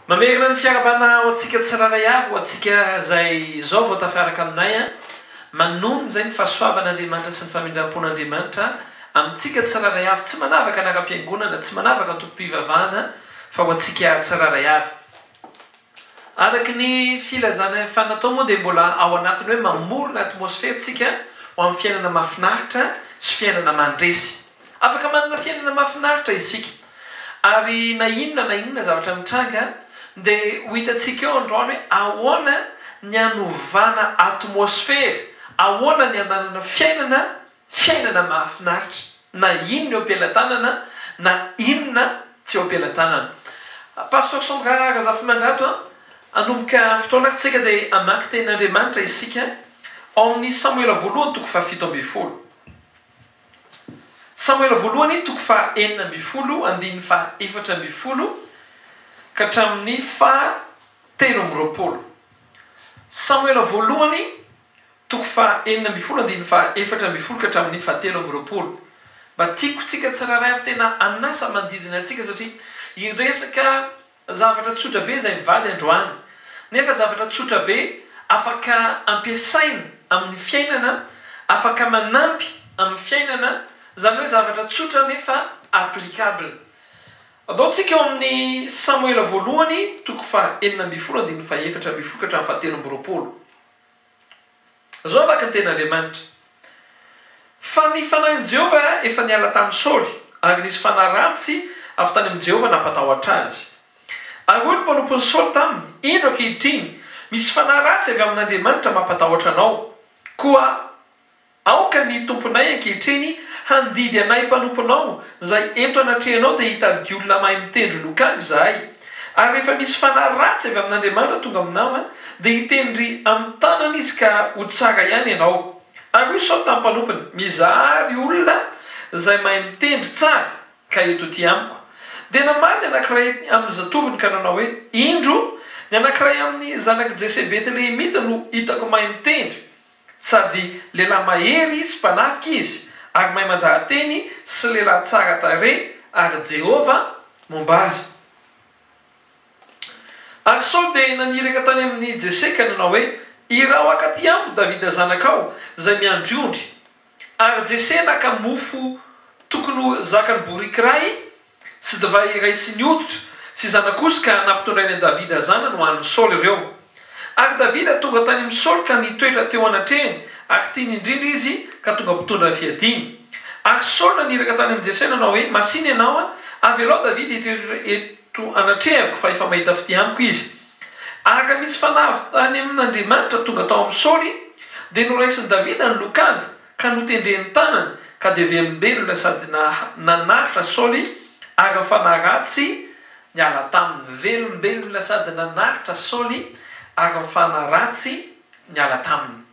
Mamerina ny fiarahabana ho antsika tsirairay avy, ho antsika izay izao vao tafiaraka aminay an! Manono izay ny fahasoavan'Andriamanitra sy ny famindram-pon'Andriamanitra amintsika tsirairay avy, tsy manavaka anaram-piangonana, tsy manavaka antokom-pivavahana fa ho antsika tsirairay avy. Araka ny filazana efa natao moa dia mbola ao anatin'ny hoe mamorona atmosfera tsika ho amin'ny fiainana mahafinaritra sy fiainana mandresy. Afaka manana fiainana mahafinaritra isika. Ary na inona na inona zavatra mitranga dia ho hitantsika eo androany hoe ahoana ny hanovana atmosfera, ahoana ny hananana fiainana, fiainana mahafinaritra. Na inona eo am-pelatanana na inona tsy eo am-pelatanana. Pasteur Sandra Razafimandrato a, hanomboka fotoana ary tsika dia hamaky tenin'Andriamanitra isika ao amin'ny Samoela voalohany toko faha-17. Samoela voalohany toko faha 16 andininy faha 14 ka hatramin'ny faha 23. Samoela voalohany toko faha 16 andininy faha 14 ka hatramin'ny faha 23. Mba tiako tsika tsirairay avy tena hanasa manodidina antsika satria hiresaka Zavatra tsotra be izay mivady androany, nefa zavatra tsotra be afaka ampiasaina amin'ny fiainana, afaka manampy amin'ny fiainana, izany hoe zavatra tsotra nefa applicable. Andao tsika ao amin'ny Samoela voalohany toko faha 16 andininy faha 14 ka hatramin'ny faha 23. Izao vaky ny tenin'Andriamanitra, Fa ny fanahin'i Jehovah efa niala tamin'i Saoly, ary nisy fanahy ratsy avy tany amin'i Jehovah nampatahotra azy. Ary hoy ny mpanompon'i Saoly taminy, Indro ankehitriny, misy fanahy ratsy avy amin'Andriamanitra mampatahotra anao. Koa aoka ny tomponay ankehitriny handidy anay mpanomponao Izay eto anatrehanao dia hitady olona mahay mitendry lokanga izahay. Ary rehefa misy fanahy ratsy avy amin'Andriamanitra tonga aminao, dia hitendry amin'ny tanany izy ka ho tsara ihany ianao. Ary hoy Saoly tamin'ny mpanompony, Mizaha àry olona izay mahay mitendry tsara, ka eto aty amiko. Dia namaly ny anankiray amin'ny zatovony ka nanao hoe, Indro, ny anankiray amin'ny zanak'i Jese Betlehemita no hitako mahay mitendry. Sady lehilahy mahery sy mpanafika izy, ary mahay mandaha-teny sy lehilahy tsara tarehy, ary Jehovah momba azy. Ary Saoly dia naniraka tany amin'i Jese ka nanao hoe, Iraho hakaty amiko Davida zanakao, izay miandry ondry. Ary Jese naka mofo tokony ho zakan'ny boriky iray, sy divay iray siny hoditra, sy zanak'osy ka nampitondrainy an'i Davida zanany ho an'i Saoly ireo. Ary Davida tonga tany amin'i Saoly ka nitoetra teo anatrehany, ary tiany indrindra izy ka tonga mpitondra ny fiadiany. Ary Saoly naniraka tany amin'i Jese nanao hoe, Masìna ianao, avelao Davida hitoetra eto anatrehako, fa efa mahita fitia amiko izy. Ary raha nisy fanahy avy tany amin'Andriamanitra tonga tao amin'i Saoly, dia noraisin'i Davida ny lokanga, ka notendren'ny tanany, ka dia velombelona sady nanaritra Saoly, ary ny fanahy ratsy niala taminy. Velombelona sady nanaritra Saoly, ary ny fanahy ratsy niala taminy.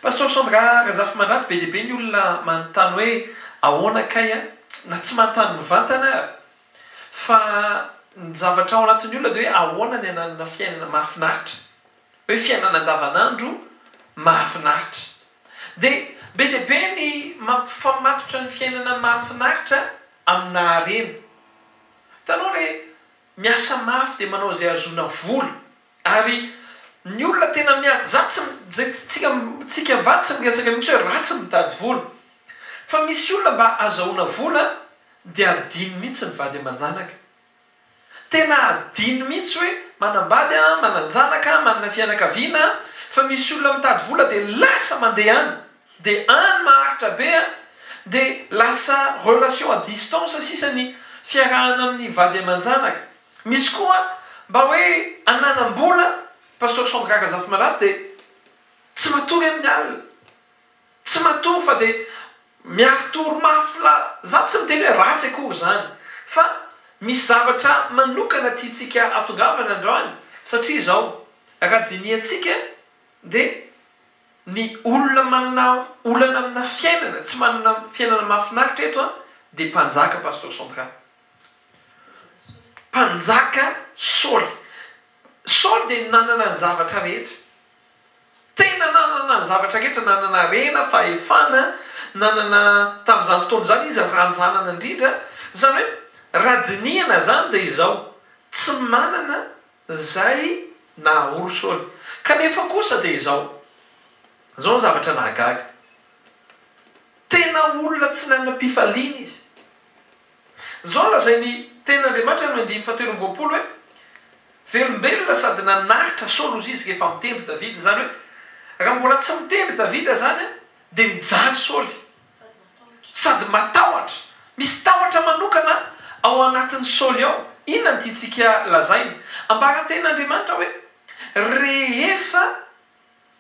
Pasteur Sandra Razafimandrato, be dia be ny olona manontany hoe ahoana kay an, na tsy manontany mivantana ary, fa ny zavatra ao anatin'ny olona dia hoe ahoana ny hananana fiainana mahafinaritra. Hoe fiainana andavanandro mahafinaritra. Dia be dia be ny mampifamatotra ny fiainana mahafinaritra amina harena. Hitanao re, miasa mafy dia manao izay hahazoana vola. Ary ny olona tena miasa, za tsy, tsika, tsika mivady tsy miresaka mihitsy hoe ratsy ny mitady vola. Fa misy olona mba azahoana vola dia adino mihitsy ny vady aman-janaka. Tena adino mihitsy hoe manambady aho, manan-janaka, manana fianakaviana aho, fa misy olona mitady vola dia lasa mandeha any, dia any maharitra be an, dia lasa relation à distance sisa ny fiarahana amin'ny vady aman-janaka. Misy koa mba hoe ananam-bola, Pasteur Sandra Razafimandrato dia tsy matory amin'ny alina. Tsy matory fa dia miari-tory mafy la, za tsy miteny hoe ratsy akory izany fa misy zavatra manokana tiantsika atongavana androany satria izao raha dinihantsika dia ny olona manana olana amina fiainana tsy manana fiainana mahafinaritra eto an dia mpanjaka Pasteur Sandra mpanjaka Saoly Saoly dia nanana ny zavatra rehetra Tena nanana ny zavatra rehetra, nanana harena, fahefana, nanana, tamin'izany fotoana izany izy ranjanana indrindra, izany hoe raha dinihana izany dia izao, Tsy manana izay nahaory Saoly. Kanefa kosa dia izao, izao ny zavatra nahagaga, tena olona tsy nanam-pifaliana izy. Izao no lazain'ny Tenin'Andriamanitra any amin'ny andininy fahatelo amby 20 hoe, Velombelona sady nanaritra Saoly hozy izy rehefa mitendry Davida. Izany hoe, raha mbola tsy mitendry Davida izany dia mijaly Saoly. Sady matahotra. Misy tahotra manokana ao anatin'i Saoly ao. Inona no tiantsika lazaina? Ambaran'ny Tenin'Andriamanitra hoe, Rehefa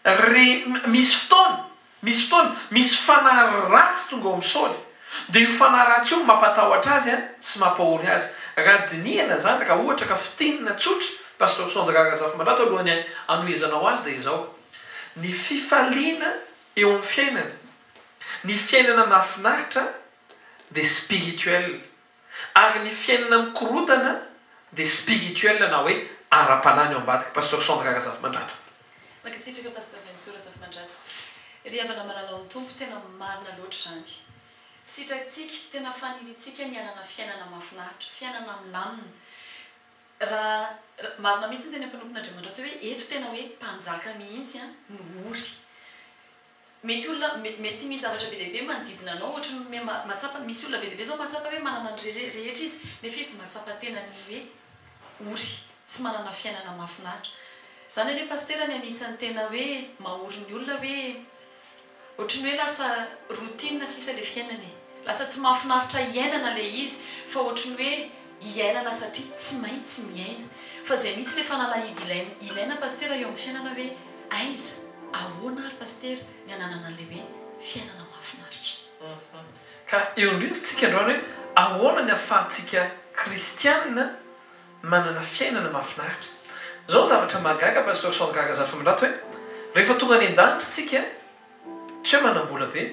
re, misy fotoana, misy fotoana, misy fanahy ratsy tonga ao amin'i Saoly. Dia io fanahy ratsy io no mampatahotra azy sy mampahory azy. Raha dinihana izany, raha ohatra ka fintinina tsotra, Pasteur Sandra Razafimandrato alohan'ny hanohizanao azy dia izao, ny fifaliana eo amin'ny fiainana, Ny fiainana mahafinaritra dia spirituel ary ny fiainana mikorontana dia spirituel na hoe ara-panahy ny ao ambadika. Pasteur Sandra Razafimandrato. Mankasitraka Pasteur Henintsoa Razafimandrato. Ry havana malala ao amin'ny Tompo, tena marina loatra izany. Sitrakintsika, tena faniriantsika ny hanana fiainana mahafinaritra, fiainana milamina. Raha marina mihitsy ny teny mpanompon'Andriamanitra teo hoe eto tena hoe mpanjaka mihitsy no ory. Mety olona, mety misy zavatra be dia be manodidina anao ohatry ny hoe mahatsapa, misy olona be dia be izao mahatsapa hoe manana ny rehetra izy nefa izy mahatsapa tena ny hoe ory, tsy manana fiainana mahafinaritra. Izany anie Pasitera ny anisan'ny tena hoe mahory ny olona hoe ohatry ny hoe lasa routine sisa ilay fiainana e. Lasa tsy mahafinaritra iainana ilay izy fa ohatry ny hoe iainana satria tsy maintsy miaina. Fa izay mihitsy ilay fanalahidy ilaina ilaina Pasitera eo amin'ny fiainana hoe aiza, ahoana ary Pasitera ny hananana an'ilay hoe fiainana mahafinaritra. Ka eo indrindra tsika androany hoe ahoana ny ahafahantsika kristiana manana fiainana mahafinaritra. Zao ny zavatra mahagaga Pasteur Sandra Razafimandrato hoe rehefa tonga any an-danitra tsika tsy hoe manam-bola be.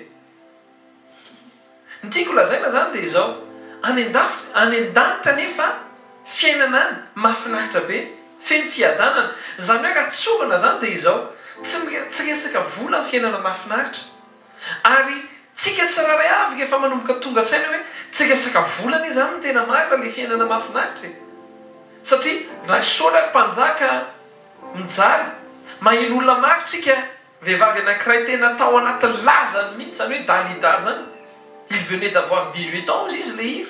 Ny tiako lazaina zany dia izao, any an-dafy, any an-danitra anefa fiainana any mahafinaritra be, feno fiadanana, izany hoe raha tsorina zany dia izao, tsy tsy resaka vola ny fiainana mahafinaritra, ary tsika tsirairay avy rehefa manomboka tonga saina hoe tsy resaka vola anie zany no tena marina le fiainana mahafinaritra e! Satria raha Saoly ary mpanjaka mijaly, maheno olona maro tsika Vehivavy anankiray tena tao anaty lazany mihitsy zany hoe Dalida zany, il venait d'avoir 18 ans ozy izy le hira,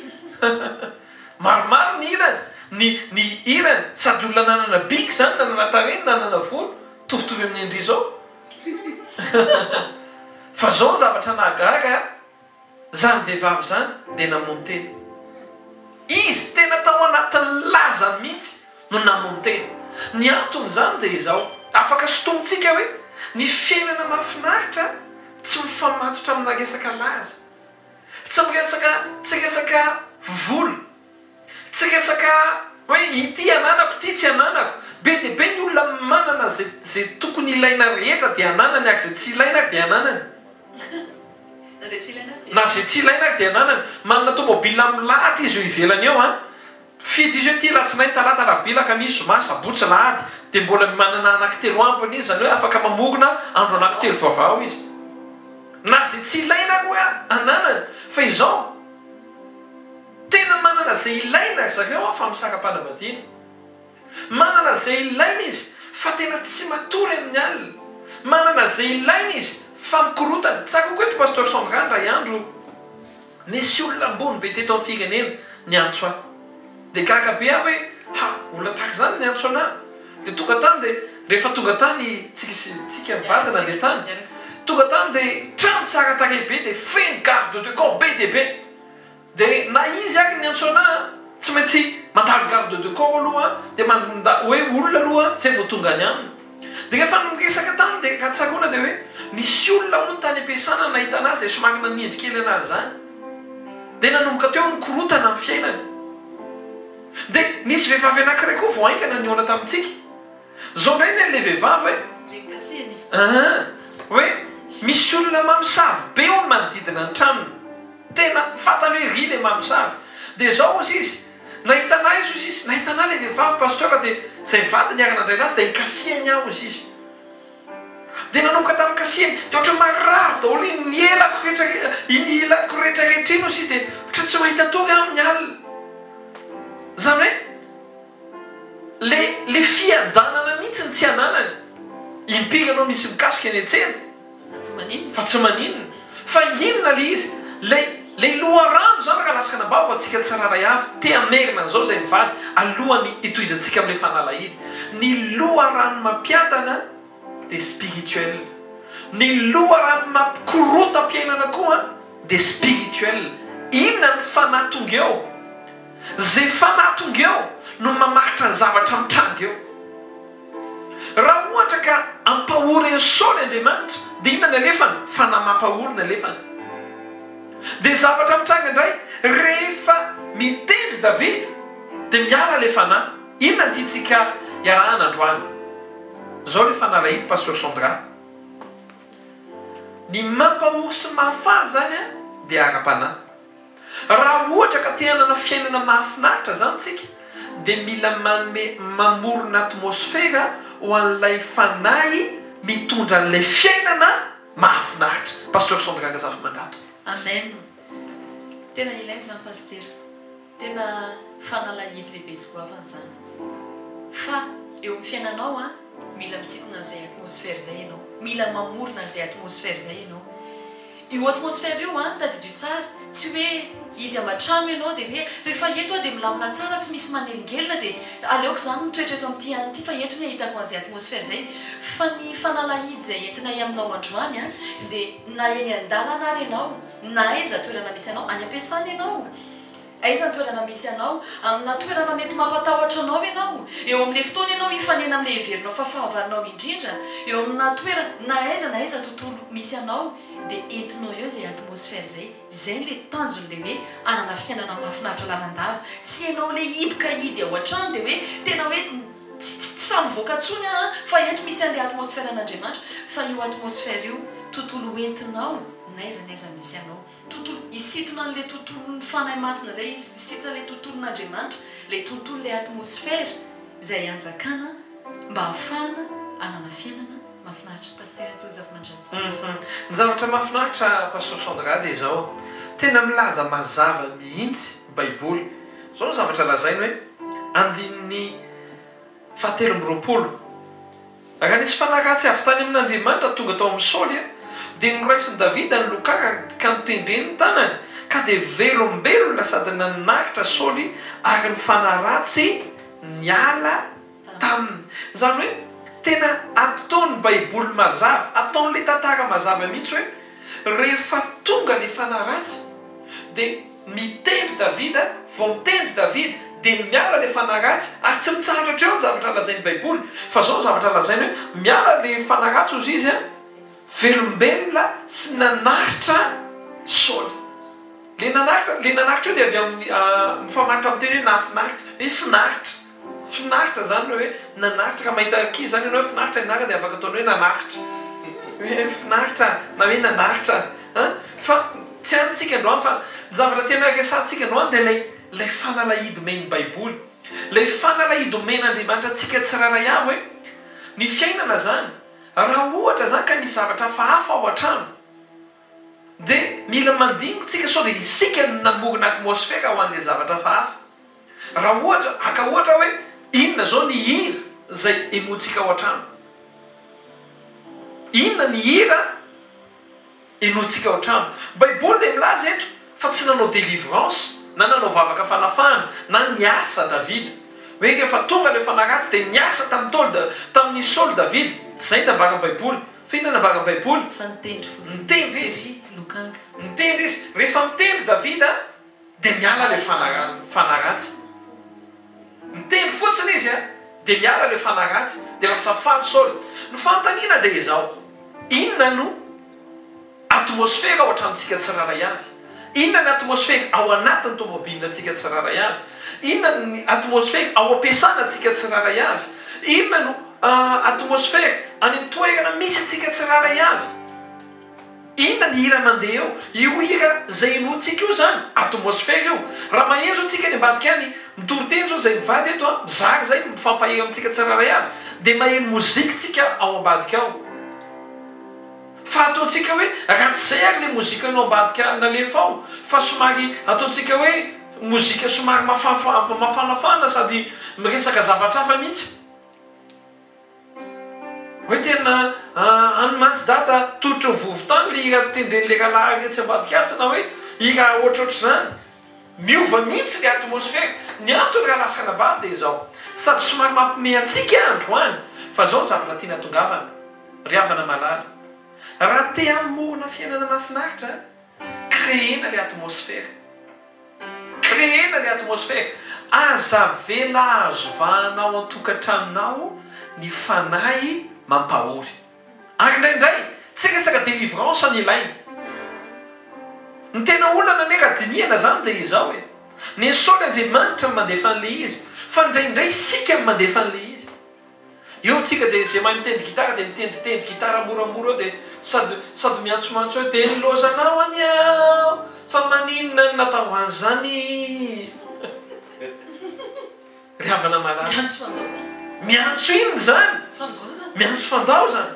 maromaro ny hirany, ny ny hirany, sady olona nanana bika zany, nanana tarehy, nanana volo, mitovitovy amin'ny an-dry zao, fa zao ny zavatra nahagaga a. Zany vehivavy zany dia namono tena. Izy tena tao anatin'ny lazany mihitsy no namono tena. Ny anton'izany dia izao, afaka sintomintsika hoe ny fiainana mahafinaritra tsy mifamatotra amina resaka laza, tsy miresaka tsy resaka vola, tsy resaka hoe ity ananako ity tsy ananako. Be dia be ny olona manana ze ze tokony ilaina rehetra dia ananany ary ze tsy ilaina ary dia ananany. Na izay tsy ilaina ary dia Na izay tsy ilaina ary dia ananany. Manana tomobile milahatra izy eo ivelany eo an. Fidy izy hoe ity alatsinainy, talata, alarobia, alakamisy, zoma, sabotsy, alahady. Dia mbola manana anankitelo ambiny izy, izany hoe afaka mamorona andro anankitelo vaovao izy. Na izay tsy ilaina ary hoe ananany. Fa izao, tena manana izay ilaina ry zareo an fa misara-panambadiana. Manana izay ilaina izy fa tena tsy matory amin'ny alina. Manana izay ilaina izy fa mikorontana. Tsaroako eto Pasteur Sandra indray andro nisy olona ambony be teto amin'ny firenena niantso ahy. Dia gaga be aho hoe ha, olona tahaka izany niantso anah. Dia tonga tany dia rehefa tonga tany tsika sy tsika mivady nandeha tany. Tonga tany dia trano tsara tarehy be dia feno garde de corps be dia be. Dia na izy ary niantso anah tsy maintsy mandalo garde de corps aloha dia manda hoe olona aloha zay vao tonga any aminy. Dia rehefa niresaka taminy dia raha tsaroana dia hoe nisy olona hono tany am-piasana nahita anazy dia somary nanindry kely anazy zany. Dia nanomboka teo nikorotana ny fiainany. Dia nisy vehivavy anakiray koa vao haingana nihaona tamintsika. Zao indray ny an'ilay vehivavy hoe. Ilay nikasihiny. Aa hoe misy olona mamosavy be hono manodidina ny tranony. Tena fantany hoe ry ilay mamosavy. Dia zao hozy izy, nahita anah izy hozy izy, nahita anah ilay vehivavy pasteur dia izay vadiny niara-nandray anazy dia nikasihany aho hozy izy. Dia nanomboka tamin'ny kasihany, dia ohatran'ny marary daholo iny elako rehetra iny elako rehetra rehetra iny hozy izy dia ohatran'ny tsy mahita tory aho amin'ny alina. Izany hoe. Le le fiadanana mihitsy no tsy ananany. Impiry ianao misy mikasika eny an-tsena? Fa tsy maninona. Fa tsy maninona. Fa inona le izy? Le le loharano zany raha lasaka anambavy antsika tsirairay avy te hamerina an'izao izay mivady alohan'ny hitohizantsika amin'ilay fanalahidy. Ny loharano mampiadana dia spirituel. Ny loharano mampikorotam-piainana koa dia spirituel. Inona ny fanahy tonga eo? Izay fanahy tonga eo no mamaritra ny zavatra mitranga eo. Raha ohatra ka ampahory an'i Saoly Andriamanitra, dia inona ny alefany? Fanahy mampahory ny alefany. Dia zavatra mitranga indray, rehefa mitendry Davida, dia miala ilay fanahy. Inona no tiantsika hiarahana androany? Izao ilay fanalahidy Pasteur Sandra. Ny mampahory sy mahafaly izany dia ara-panahy. Raha ohatra ka te hanana fiainana mahafinaritra izany tsika dia mila manome mamorona atmosfera ho an'ilay fanahy mitondra an'ilay fiainana mahafinaritra. Pasteur Sandra Razafimandrato. Amen! Tena ilaina izany Pasitera. Tena fanalahidy lehibe sy goavana izany. Fa eo amin'ny fiainanao an, mila misintona an'izay atmosfera izay ianao. Mila mamorona an'izay atmosfera izay ianao. Io atmosphère io an, tadidio tsara, tsy hoe hidy aman-trano ianao dia hoe rehefa eto aho dia milamina tsara tsy misy manelingelina dia aleoko izany mitoetra eto amin'ity any ity fa eto ny ahitako an'izay atmosphère izay. Fa ny fanalahidy izay entinay aminao androany an, dia na eny an-dalana ary ianao, na aiza toerana misy anao, any am-piasana ianao, Aiza ny toerana misy anao? Amina toerana mety mampatahotra anao ianao? Eo amin'ilay fotoana ianao hifanena amin'ilay heverinao fa fahavalonao indrindra? Eo amina toerana, na aiza na aiza tontolo misy anao, dia entinao eo izay atmosphère izay. Izay ilay tanjon'ilay hoe hanana fiainana mahafinaritra lalandava. Tsy ianao ilay hiboka hidy ao an-trano dia hoe tena hoe tsy tsy sahy mivoaka intsony aho an, fa eto misy an'ilay atmosphère an'Andriamanitra. Fa io atmosphère io, tontolo hoentinao n'aiza n'aiza misy anao. Tontolo, hisintona an'ilay tontolon'ny Fanahy Masina izay, hisintona ilay tontolon'Andriamanitra, ilay tontolo, ilay atmosphère izay hanjakana mba hahafahana hanana fiainana mahafinaritra. Pasitera Antsoa Zafimandrato. Hum. Ny zavatra mahafinaritra Pasteur Sandra dia izao, tena milaza mazava mihitsy ny baiboly. Izao ny zavatra lazainy hoe, andininy fahatelo amby 20. Raha nisy fanahy ratsy avy tany amin'Andriamanitra tonga tao amin'i Saoly, dia noraisin'i Davida ny lokanga ka notendreny ny tanany, ka dia velombelona sady nanaritra Saoly, ary ny fanahy ratsy niala taminy. Izany hoe, tena ataon'ny Baiboly mazava, ataon'ilay tantara mazava mihitsy hoe, rehefa tonga ilay fanahy ratsy, dia. Mitendry Davida, vao mitendry Davida, dia miala ilay fanahy ratsy, ary tsy mitsahatra hatreo ny zavatra lazain'ny Baiboly, fa izao ny zavatra lazainy hoe, miala ilay fanahy ratsy hozy izy an, velombelona sy nanaritra Saoly. Ilay nanaritra, ilay nanaritra io dia avy amin'ny, mifamatotra amin'ny teny hoe nahafinaritra, hoe finaritra. Finaritra zany le hoe nanaritra, raha mahita ankizy zany ianao hoe finaritra ianareo dia afaka ataonao hoe nanaritra, hoe finaritra na hoe nanaritra an! Fa tsy any tsika androany fa ny zavatra tena resahantsika androany dia ilay ilay fanalahidy omen'ny baiboly, ilay fanalahidy omen'Andriamanitra antsika tsirairay avy hoe ny fiainana zany raha ohatra zany ka misy zavatra hafahafa ao an-trano dia mila mandinika tsika sao dia isika no namorona atmosfera ho an'ilay zavatra hafahafa. Raha ohatra, haka ohatra aho hoe inona izao ny hira izay henointsika ao an-trano? Inona ny hira henointsika ao an-trano? Ny Baiboly dia milaza eto fa tsy nanao délivrance na nanao vavaka fanafahana na niasa Davida. Hoe rehefa tonga ilay fanahy ratsy dia niasa tamin'i Taoly, tamin'i Saoly Davida. Tsy izay ny nambaran'ny Baiboly. Fa inona ny nambaran'ny Baiboly? Fa nitendry fotsiny. Nitendry izy. Lokanga. Nitendry izy. Rehefa mitendry Davida. Dia miala ilay fanahy ratsy. Miteny fotsiny izy an, dia miala ilay fanahy ratsy, dia lasa faly Saoly. Ny fanontaniana dia izao, inona no atmosfera ao an-tranontsika tsirairay avy? Inona ny atmosfera ao anatin'ny tomobilantsika tsirairay avy? Inona ny atmosfera ao am-piasana antsika tsirairay avy? Inona no atmosfera any amin'ny toerana misy antsika tsirairay avy? Inona ny hira mandeha eo? Io hira izay henointsika io izany, atmosphère io. Raha maheno izao tsika any ambadika any, mitory teny izao izay mivady eto an, mizara izay, mifampahery amintsika tsirairay avy, dia maheno moziky tsika ao ambadika ao. Fa ataontsika hoe raha tsy izay ary ilay mozika no ambadika nalefa ao, fa somary ataontsika hoe. mozika somary mafafa mafanafana sady miresaka zavatra hafa mihitsy. Hoe tena any mantsy dada tototry ny vovo-tany le hira tendren'le rahalahy etsy ambadika atsy na hoe hira ohatrohatr'izany. Miova mihitsy le atmosfera. Ny antony rahalahy sy ranabavy dia izao, sady somary mampime antsika androany fa izao ny zavatra tiana atongavana ry havana malala, raha te hamorona fiainana mahafinaritra, créer-na le atmosfera. Créer-na le atmosfera. Aza avela hahazo vahana ao an-tokantranonao ny fanahy mampahory. Ary indraindray, tsy resaka délivrance no ilaina. Ny tena olana anie raha dinihana izany dia izao e, nesory Andriamanitra ny mandefa an'ilay izy, fa indraindray isika no mandefa an'ilay izy. Eo tsika dia izay mahay mitendry gitara dia mitendritendry gitara moramora eo dia sady sady miantsoantso eo dia nilaozanao anie aho fa maninona no natao an'izany Ry havana malala. Miantso fandaozana. Miantso inona izany? Fandaozana. Miantso fandaozana.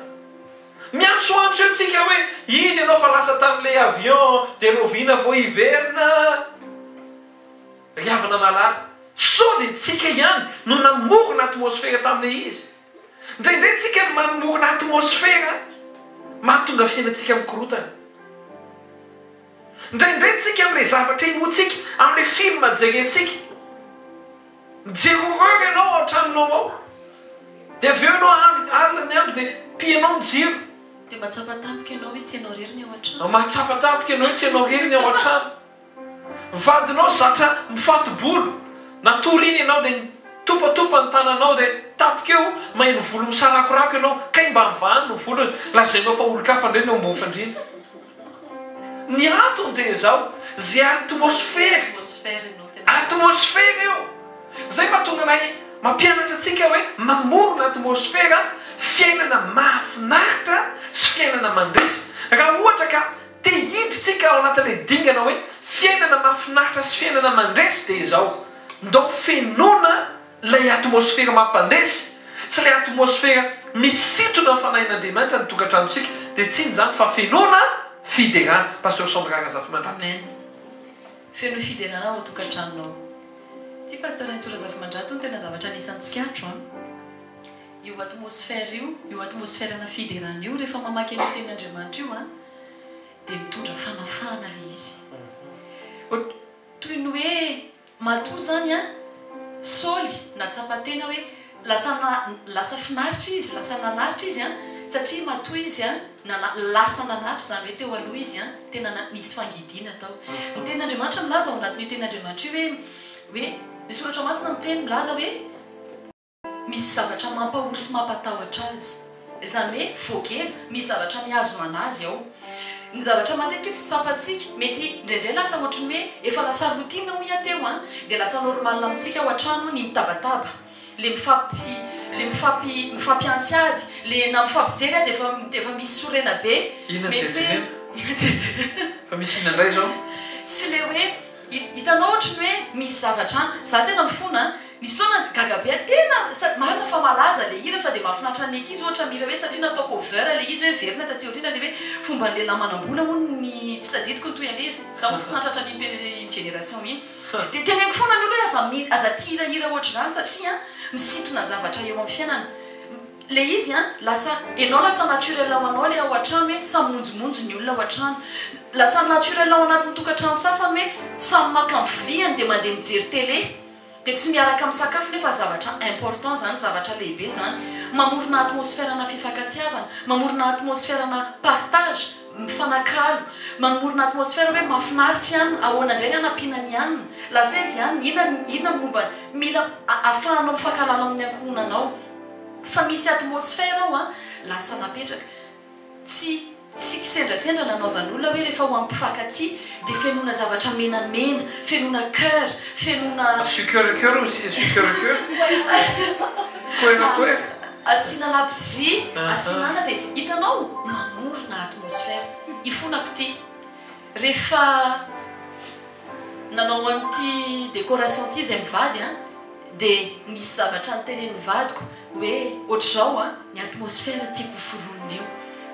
Miantsoantso eo tsika hoe iny ianao fa lasa tamin'ilay avion dia rahoviana vao hiverina? Ry havana malala, sao dia tsika ihany no namorona atmosfera tamin'ilay izy? Indraindray tsika no mamorona atmosfera mahatonga fiainantsika mikorotana. Indraindray tsika amin'ilay zavatra inoantsika, amin'ilay film jerentsika. Mijery horreur ianao ao an-tranonao ao, dia avy eo ianao andro, alina ny andro dia pihanao ny jiro. Dia mahatsapa tampoka ianao hoe tsy ianao irery ny ao an-trano. Mahatsapa tampoka ianao hoe tsy ianao irery ny ao an-trano. Vadinao zatra mifato-bolo, natory iny ianao dia nitopatopa ny tananao dia tapaka eo maheno volo misarakorako ianao, kay mba mivahany ny volony, lazainao fa olon-kafa indray no eo ambony fandriana. Ny antony dia izao, izay atmosfera, atmosfera io, izay mahatonga anay mampianatra antsika hoe mamorona atmosfera fiainana mahafinaritra sy fiainana mandresy. Raha ohatra ka Te hiditra tsika ao anatin'ilay dingana hoe fiainana mahafinaritra sy fiainana mandresy dia izao, ndao fenoina ilay atmosfera mampandresy sy ilay atmosfera misintona ny Fanahin'Andriamanitra ny tokantranontsika dia tsy inona izany fa fenoina fiderana. Pasteur Sandra Razafimandrato. Amen. Fenoy fiderana ao tokantranonao. Ty Pasteur Rentsoa Razafimandrato no tena zavatra anisan'ny tsikaritro an. Io atmosfera io, io atmosfera-na fiderana io rehefa mamaky an'io tenin'Andriamanitra io an. dia mitondra fanafahana ilay izy. Toy ny hoe matoa izany an, Saoly nahatsapa tena hoe lasa lasa finaritra izy, lasa nanaritra izy an, satria matoa izy an, nana, lasa nanaritra, izany hoe teo aloha izy an, tena nisy fangidiana tao. Ny tenin'Andriamanitra milaza ao anatin'io tenin'Andriamanitra io hoe, hoe ny Soratra Masina miteny milaza hoe, Misy zavatra mampahory sy mampatahotra azy. Izany hoe voageja, misy zavatra mihazona anazy ao. Ny zavatra matetika tsy tsapantsika, mety indraindray lasa ohatry ny hoe efa lasa routine hoy aho teo an, dia lasa normal amintsika ao an-trano ny mitabataba, le mifampi le mifampi mifampiantsy ady, le na mifampijery aho dia efa dia efa misy sorena be, Inona mety hoe jerijerena? inona jerijerena? Fa misy inona indray izao? Sy le hoe Hitanao ohatry ny hoe misy zavatra any. Za tena mifona an. Nisy fotoana gaga be aho tena sady marina fa malaza le hira fa dia mahafinaritra ny ankizy ohatra mihira hoe satria natao cover le izy hoe verina taty aoriana le hoe fomban'ny lehilahy manambola hono ny tsy tadidiko ny tohin'le izy. Za moa tsy nahatratra an'iny génération iny. Dia teneniko foana ny olona hoe aza aza tia hirahira ohatr'izany satria misintona zavatra eo amin'ny fiainana. Le izy an, lasa enao lasa naturel ho anao le ao an-trano hoe samy monjomonjo ny olona ao an-trano. Lasa naturel ao anatin'ny tokantrano sasany hoe samy maka ny viliany dia mandeha mijery télé. Dia tsy miaraka misakafo nefa zavatra important zany, zavatra lehibe zany. Mamorona atmosphère-na fifankatiavana, mamorona atmosphère-na partage, mifanakalo, mamorona atmosphère hoe mahafinaritra i anona, ahoana indray ny hanampiana an'i anona, lasa aiza i anona, inona inona ny momba, mila ahafahanao mifankahalala amin'ny ankohonanao. Fa misy atmosphère ao an, lasa napetraka. Tsy tsy kisendrasendra nanaovan'olona hoe rehefa ho amin'ny mpifankatia dia fenoina zavatra menamena, fenoina coeur, fenoina. Asio coeur coeur hozy izy, asio coeur coeur. Coeur coeur. Asiana labozia, asiana anana dia hitanao mamorona atmosphère. Ifonako ity. Rehefa nanao an'ity décoration ity izay mivady an, dia nisy zavatra notenenin'ny vadiko hoe ohatr'izao an, ny atmosphère tiako ho foronina eo,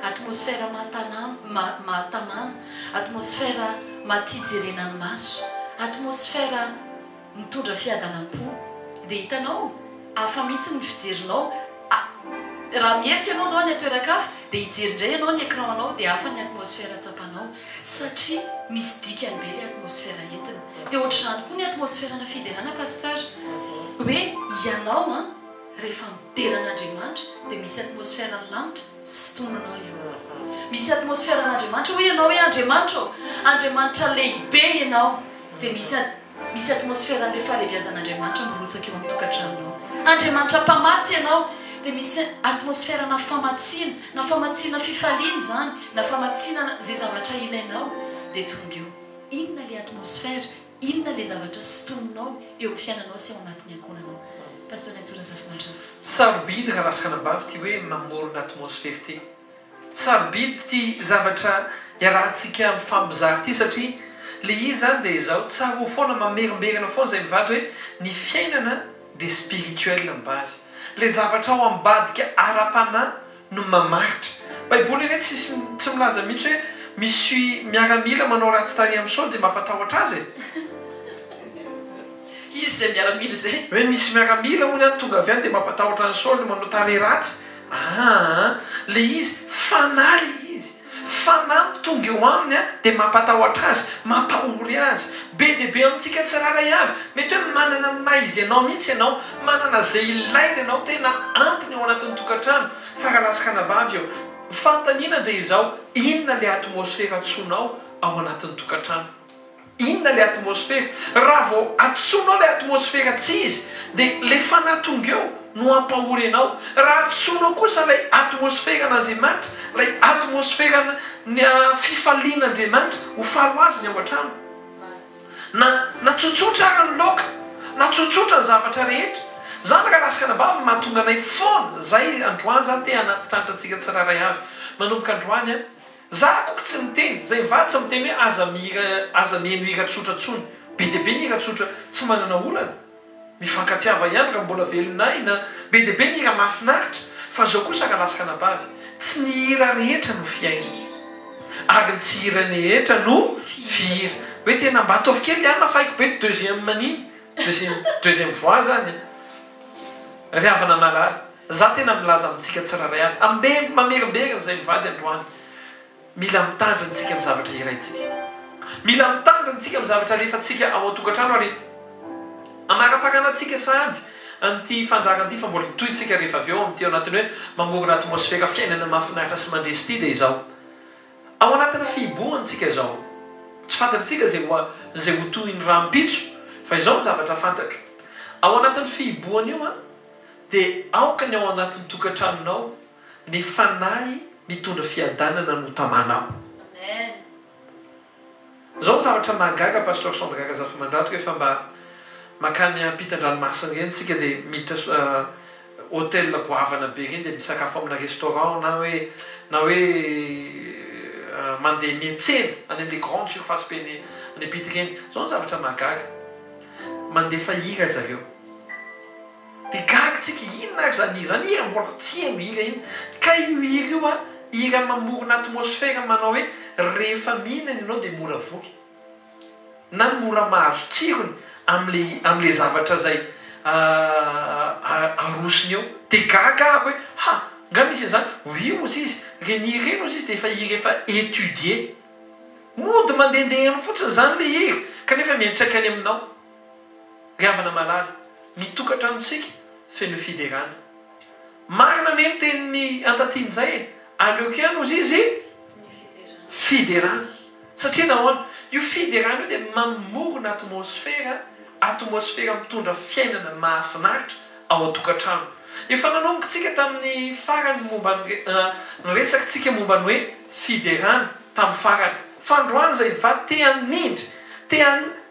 atmosphère mahatamana, atmosphère maha tia jerena ny maso, atmosphère. Mitondra fiadanam-po. Dia hitanao, hafa mihitsy ny fijerinao. Raha miherika ianao izao any an-toeran-kafa, dia hijery indray ianao ny écran anao, dia hafa ny atmosphère tsapanao. Satria misy dikany be ilay atmosphère entina. Dia ohatr'izany koa ny atmosphère-na fiderana Pasteur. Hoe ianao an, rehefa midera an'Andriamanitra, dia misy atmosphère-n'ny lanitra sintoninao eo. Misy atmosphère an'Andriamanitra, hoy ianao hoe Andriamanitra ô, Andriamanitra lehibe ianao. Dia misy misy atmosphère an'ilay fahalebiazan'Andriamanitra mirotsaka eo amin'ny tokantranonao. Andriamanitra mpamatsy ianao, dia misy atmosphère na famatsiana, na famatsiana fifaliana izany, na famatsiana izay zavatra ilainao, dia tonga eo. Inona ilay atmosphère? Inona ilay zavatra sintoninao eo amin'ny fiainanao sy ao anatin'ny ankohonanao? Pasteur Naintsoa Razafimandrava. Sarobidy raha lasa anabavy ity hoe mamorona atmosphère ity. Sarobidy ity zavatra iarahantsika mifampizara ity satria le izy zany dia izao, tsarovy foana, mamerimberina foana izay mivady hoe ny fiainana dia spirituel ny base. Le zavatra ao ambadika ara-panahy no mamaritra. Baiboly anie tsisy tsy milaza mihitsy hoe misy miaramila manao ratsy tarehy amin'i Saoly dia mampatahotra azy e! Iza izay miaramila izay? Hoe misy miaramila hono any tonga avy any dia mampatahotra an'i Saoly manao tarehy ratsy. Aa le izy fanahy le izy, fanahy no tonga eo aminy a dia mampatahotra azy, mampahory azy. Be dia be amintsika tsirairay avy, mety hoe manana ny maha izy anao mihitsy ianao, manana izay ilaina ianao, tena ampy ny ao anatin'ny tokantrano, fa rahalahy sy ranabavy ô, ny fanontaniana dia izao, inona le atmosfera antsoinao ao anatin'ny tokantrano? Inona ilay atmosfera? Raha vao antsoinao ilay atmosfera tsy izy dia ilay fanahy tonga eo no hampahory anao. Raha antsoinao kosa ilay atmosferan'Andriamanitra, ilay atmosferan'ny fifalian'Andriamanitra, ho faly ho azy ny ao an-trano. Na na tsotsotra ary ny laoka, na tsotsotra ny zavatra rehetra. Izany rahalahy sy ranabavy mahatonga anay foana, izay androany izany te hanatitrantitra antsika tsirairay avy. Manomboka androany an. Za akoky tsy miteny, zay mivady tsy miteny hoe aza mihira aza miheno hira tsotra tsony, be dia be ny hira tsotra tsy manana olana, mifankatiava ihany raha mbola velona aina, be dia be ny hira mahafinaritra, fa zao kosa rahalahy sy ranabavy, tsy ny hira rehetra no fihaino, ary ny tsy hira rehetra no fihira, hoe tena mba ataovy kely le anona fa haiko be ny deuxième an'iny, deuxième deuxième voix zany an, ry havana malala. Za tena milaza amintsika tsirairay avy, ambe mamerimberina izay mivady androany, mila mitandrina tsika amin'ny zavatra hiraintsika. Mila mitandrina tsika amin'ny zavatra alefantsika ao an-tokantrano ary amaraparana-tsika sahady an'ity fandaharana ity fa mbola hitohy tsika rehefa avy eo amin'ity ao anatin'ny hoe mamorona atmosfera fiainana mahafinaritra sy mandresy ity dia izao. Ao anatina fihibohana tsika izao. Tsy fantatritsika izay ho izay ho tohin'ny rahampitso fa izao ny zavatra fantatro. Ao anatin'ny fihibohana io an, Dia aoka ny ao anatin'ny tokantranonao ny fanahy mitondra fiadanana no tamanao. Amen. Zao ny zavatra mahagaga Pasteur Sandra Razafimandrato rehefa mba makany ampitan-dranomasina ireny isika dia miditra hotel goavana be ireny dia misakafo amina restaurant na hoe na hoe mandeha miantsena any amin'ilay grande surface be any any ampita ireny. Zao ny zavatra mahagaga mandefa hira zareo. Dia gaga tsika, inona ary izany hira izany, hira mbola tsy heno hira iny, kay io hira io an, hira mamorona atmosfera manao hoe rehefa mihinana ianao dia mora voky, na mora mahazo tsirony amin'ilay amin'ilay zavatra izay arosony eo, dia gaga aho hoe ha, nga misy an'izany, oui hozy izy, ireny hira ireny hozy izy dia efa hira efa étudier, mody mandehandeha eny fotsiny izany ilay hira kanefa miantraika any aminao. Ry havana malala, ny tokantranontsika feno fiderana. Marina anie ny tenin'i Antaty injay e, aleoko ihany hozy izy fiderana. Satria nahoana? Io fiderana io dia mamorona atmosfera, atmosfera mitondra fiainana mahafinaritra ao an-tokantrano. Efa nanomboka tsika tamin'ny farany momba ny niresaka tsika momba ny hoe fiderana tamin'ny farany. Fa androany izay va te hanindry, te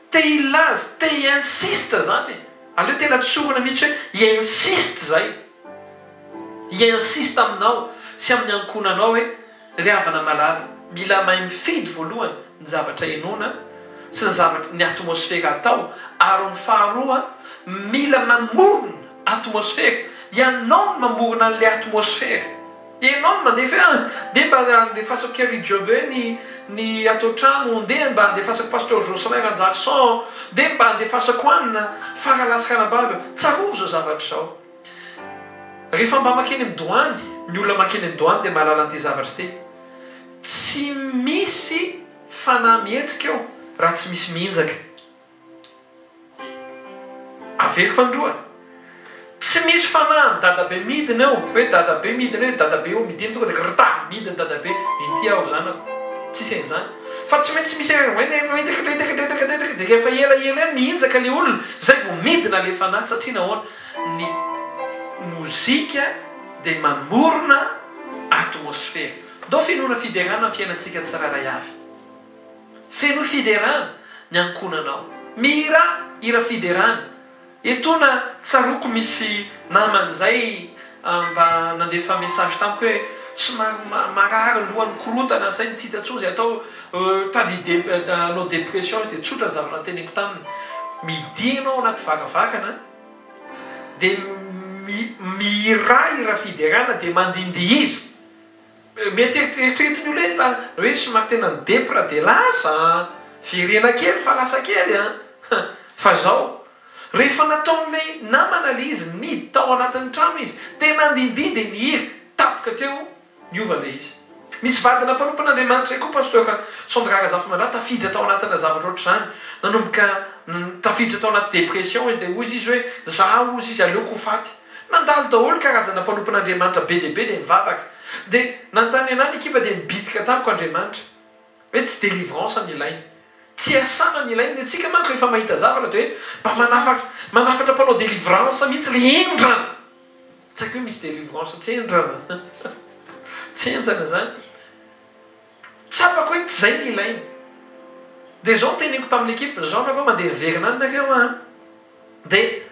Te hilaza, te hi-insiste zany e! Aleo tena tsorina mihitsy hoe hi-insiste zay. Hi-insiste aminao sy amin'ny ankohonanao hoe, ry havana malala, mila mahay mifidy voalohany ny zavatra henoina sy ny zavatra, ny atmosfera atao, ary ny faharoa, mila mamorona atmosfera, ianao no mamorona an'ilay atmosfera. Ianao no mandefa hoe ah, ndeha mba andefasako Kerry Jobe ny ny ato an-trano, ndeha mba andefasako Pasteur Jocelyn Ranjarison, ndeha mba andefasako anona, fa rahalahy sy ranabavy ô, tsarovy izao zavatra izao. Rehefa mba mankeny amin'ny doany, ny olona mankeny amin'ny doany dia mahalala an'ity zavatra ity. Tsy misy fanahy mihetsika eo raha tsy misy mihinjaka. Averiko fanindroany. Tsy misy fanahin'i dadabe midina eo, hoe dadabe midina hoe dadabe eo midina tonga dia grta midina dadabe, inty aho zanako. Tsisy an'izany. Fa tsy maintsy misy redekredekredekredekredek dia rehefa ela ela eny mihinjaka ilay olona zay vao midina ilay fanahy satria nahoana? Ny mozika dia mamorona atmosfera. Ndao fenoina fiderana ny fiainantsika tsirairay avy. Fenoy fiderana ny ankohonanao. Mihirà hira fiderana. Etoana tsaroako misy namana izay mba nandefa message tamiko hoe somary marary ny lohany mikorotana saingy tsy hita intsony izay atao tady hanao dépression izy dia tsotra ny zavatra noteneniko taminy midia ianao ao anaty varavarana dia mihirà hira fiderana dia mandindihiza. Mety eritreretin'ny olona hoe hoe somary tena ni-depra dia lasa an! Jerena kely fa lasa kely an! Fa zao, rehefa nataon'ilay namana ilay izy, nidy tao anatin'ny trano izy, dia nandindihy dia nihira, tampoka teo niova ilay izy. Misy vadina mpanompon'Andriamanitra izay koa Pasteur Sandra Razafimandraha tafiditra tao anatina zavatra ohatr'izany, nanomboka tafiditra tao anaty dépression izy dia hoy izy hoe za hozy izy aleoko ho faty. Nandalo daholo karazana mpanompon'Andriamanitra be dia be dia nivavaka. Dia nanontany anah ny ekipa dia nibitsika tamiko Andriamanitra hoe tsy délivrance no ilainy. Tsy asana no ilainy. Ny antsika manko rehefa mahita zavatra dia hoe mba manafatra manafatra mpanao délivrance mihitsy le hendrana. Tsy haiko hoe misy délivrance tsy hendrana. Tsy henjana zany. Tsapako hoe tsy zay no ilainy. Dia zao no teneniko tamin'ny ekipa, zao nareo mandeha miverina any nareo an. Dia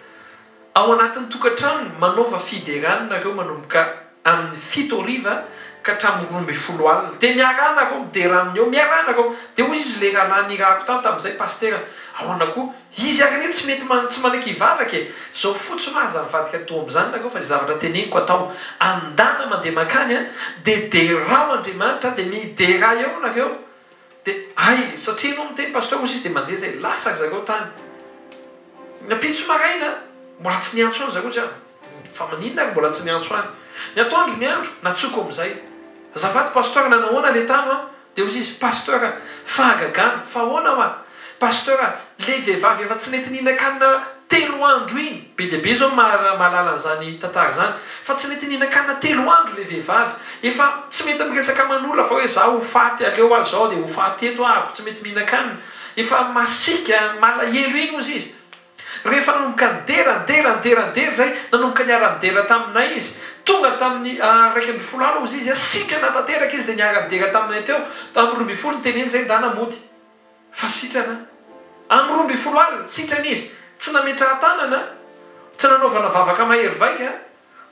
ao anatin'ny tokantranony, manaova fiderana nareo manomboka amin'ny fito hariva ka hatramin'ny 12 alina. Dia miaraha nareo midera aminy eo, miaraha nareo. Dia hoy izy ilay rahalahy nirahako tany tamin'izay, Pasitera, ahoana koa? Izy ary anie tsy mety tsy manaiky hivavaka e! Zao fotsiny hoa aza mivadika toa amin'izany nareo fa izay zavatra teneniko atao. Andana mandeha mankany an, dia derao Andriamanitra, dia midera eo nareo. Dia hay, satria ianao miteny Pasteur hozy izy dia mandeha izay, lasa ry zareo tany. Ny ampitso maraina, mbola tsy niantso any zareo tsy Fa maninona ary mbola tsy niantso any? Ny atoandro ny andro, natsoko amin'izay. Azafady Pasteur, nanahoana le tano an? Dia hozy izy, Pasteur a, fahagagana, fa ahoana hoa? Pasteur a, le vehivavy efa tsy nety nihinan-kanina telo andro iny, be dia be izao ny mahalala an'izany tantara izany, fa tsy nety nihinan-kanina telo andro le vehivavy, efa tsy mety miresaka aman'olona fa hoe za ho faty, aleo aho izao dia ho faty eto ahako, tsy mety mihinan-kanina, efa masiaka, malahelo iny hozy izy. Rehefa nanomboka nidera, nidera, nidera, nidera izay, nanomboka niara-nidera taminay izy. Tonga tamin'ny 11 alina hozy izy, sitrana tanteraka izy dia niara-nidera taminay teo. Tamin'ny 12 niteneny izay ndana mody fa sitrana. Amin'ny 12 alina, sitrana izy. Tsy nametrahan-tanana, tsy nanaovana vavaka mahery vaika,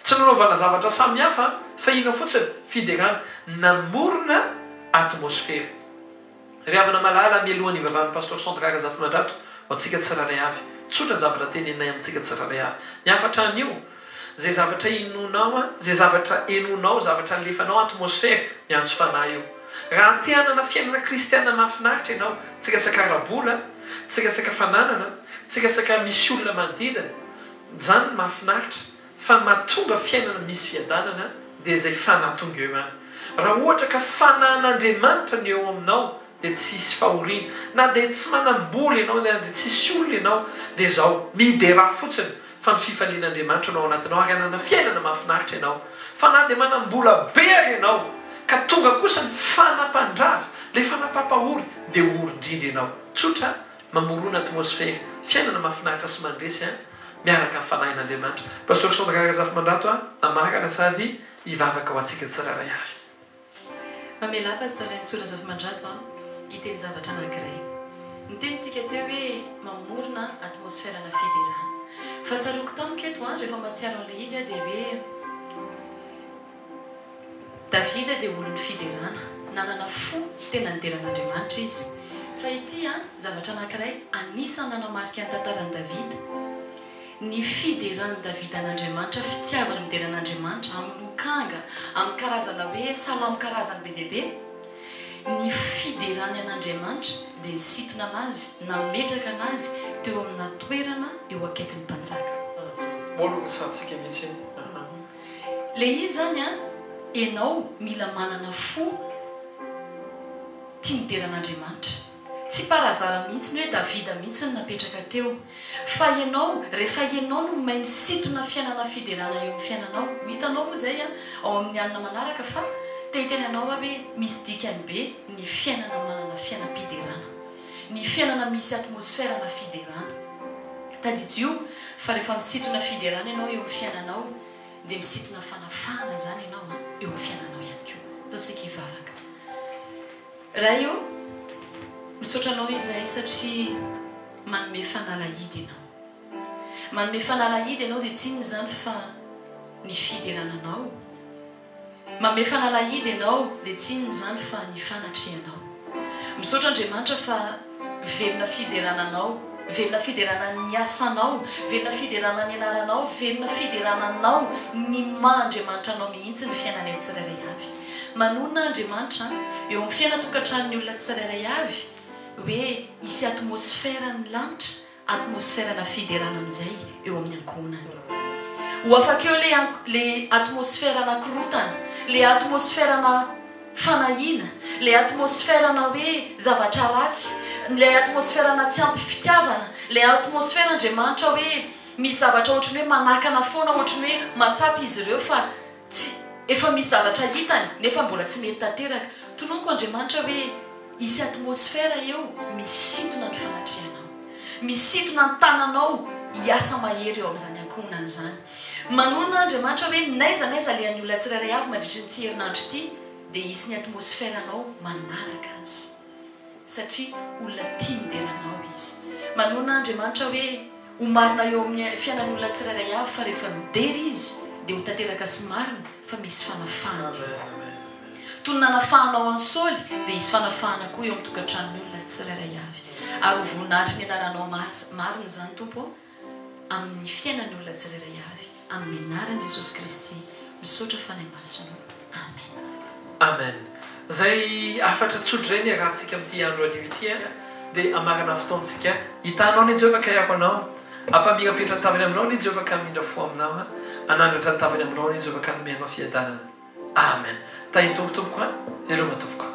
tsy nanaovana zavatra samihafa fa inona fotsiny? Fiderana. Namorona atmosfera. Ry havana malala, mialohan'ny hivavahan'ny Pasteur Sandra Razafimandrato ho antsika tsirairay avy. Tsotra ny zavatra teneninay amintsika tsirairay avy. Ny hafatra anio, izay zavatra inoanao, izay zavatra henoinao, zavatra alefanao, atmosfera, miantso fanahy io. Raha te hanana fiainana kristiana mahafinaritra ianao, tsy resaka ara-bola, tsy resaka fananana, tsy resaka misy olona manodidina, izany no mahafinaritra, fa ny mahatonga fiainana misy fiadanana dia izay fanahy tonga eo ihany. Raha ohatra ka fanahin'Andriamanitra no eo aminao dia tsy hisy fahoriana. Na dia tsy manam-bola ianao na dia tsisy olona ianao dia izao, miderà fotsiny fa ny fifalian'Andriamanitra no ao anatinao ary hanana fiainana mahafinaritra ianao. Fa na dia manam-bola be ary ianao ka tonga kosa ny fanahy mpandrava, ilay fanahy mpampahory dia ho ory indrindra ianao. Tsotra, mamorona atmosfera, fiainana mahafinaritra sy mandresy an! miaraka amin'ny Fanahin'Andriamanitra. Pasteur Sandra Razafimandrato a, hamarana sady hivavaka ho antsika tsirairay avy. Mamelà Pasteur Henintsoa Razafimandrato a, hiteny zavatra anankiray. Niteny tsika teo hoe mamorona atmosphère-na fiderana. Fa tsaroako tamiko eto a, rehefa mahatsiaro an'ilay izy aho dia hoe Davida dia olon'ny fiderana. Nanana fo tena nidera an'Andriamanitra izy. Fa ity an, zavatra anankiray anisan'ny nanamarika ny tantaran'i Davida. Ny fideran'i Davida an'Andriamanitra, fitiavany midera an'Andriamanitra amin'ny lokanga, amin'ny karazana hoe salamo karazany be dia be, ny fiderany an'Andriamanitra dia nisintona anazy, nametraka anazy teo amina toerana eo akaikin'ny mpanjaka. Mbola ho resahantsika mihitsy iny. Ilay izy izany an, ianao mila manana fo tia midera an'Andriamanitra. Tsy par hasard mihitsy ny hoe Davida mihitsy no napetraka teo. Fa ianao, rehefa ianao no mahay misintona fiainana fiderana eo amin'ny fiainanao, ho hitanao moa izay ao amin'ny alina manaraka fa te hiteny anao aho hoe misy dikany be ny fiainana manana fiainam-piderana. Ny fiainana misy atmosphère-na fiderana. Tadidio fa rehefa misintona fiderana ianao eo amin'ny fiainanao dia misintona fanafahana izany ianao eo amin'ny fiainanao ihany koa. Ndao isika hivavaka. Ray o, misaotra Anao izahay satria manome fanalahidy Ianao. Manome fanalahidy Ianao dia tsy inona izany fa ny fiderana Anao. Manome fanalahidy Ianao dia tsy inona izany fa ny fanatrehanao. Misaotra Andriamanitra fa velona fiderana Anao, velona fiderana ny asanao, velona fiderana ny anaranao, velona fiderana Anao, ny maha Andriamanitra Anao mihitsy ny fiainanay tsirairay avy. Manonona Andriamanitra an, eo amin'ny fiainan-tokantranon'ny olona tsirairay avy, hoe hisy atmosfera ny lanitra, atmosfera-na fiderana amin'izay eo amin'ny ankohonany. Ho afaka eo ilay ilay atmosfera-na korontana, ilay atmosfera-na fanahiana, ilay atmosfera-na hoe zavatra ratsy, ilay atmosfera-na tsy ampy fitiavana, ilay atmosfera Andriamanitra hoe misy zavatra ohatran'ny hoe manakana foana, ohatran'ny hoe mahatsapa izy ireo fa Tsy, efa misy zavatra hitany nefa mbola tsy mety tanteraka. Tononiko Andriamanitra hoe hisy atmosphère eo misintona ny fanatrehanao. Misintona ny tananao hiasa mahery eo amin'izany ankohonana izany. Manonona Andriamanitra hoe n'aiza n'aiza alehan'ny olona tsirairay avy mandritry ny ity herinandro ity dia hisy ny atmosphère-nao manaraka azy. Satria olona tia midera anao izy. Manonona Andriamanitra hoe ho marina eo amin'ny fiainan'ny olona tsirairay avy fa rehefa midera izy dia ho tanteraka sy marina fa misy fanafahana eo. Toy ny nanafahanao an'i Saoly dia hisy fanafahana koa eo amin'ny tokantranon'ny olona tsirairay avy. Ary ho voninahitry ny anaranao marina izany Tompo ô. amin'ny fiainan'ny olona tsirairay avy amin'ny anaran'i Jesosy Kristy misaotra Fanahy Masina o Amen. Amen. Zay hafatra tsotra zay ny iarahantsika amin'ity andro anio ity a, dia hamarana fotoantsika. Hitahanao anie Jehovah ka hiako anao, hampamirapiratra ny tavany aminao anie Jehovah ka hamindra fo aminao, hanandratra ny tavany aminao anie Jehovah ka hanome anao fiadanana. Amen. Tahin'ny Tompo tompoko a, veloma tompoko.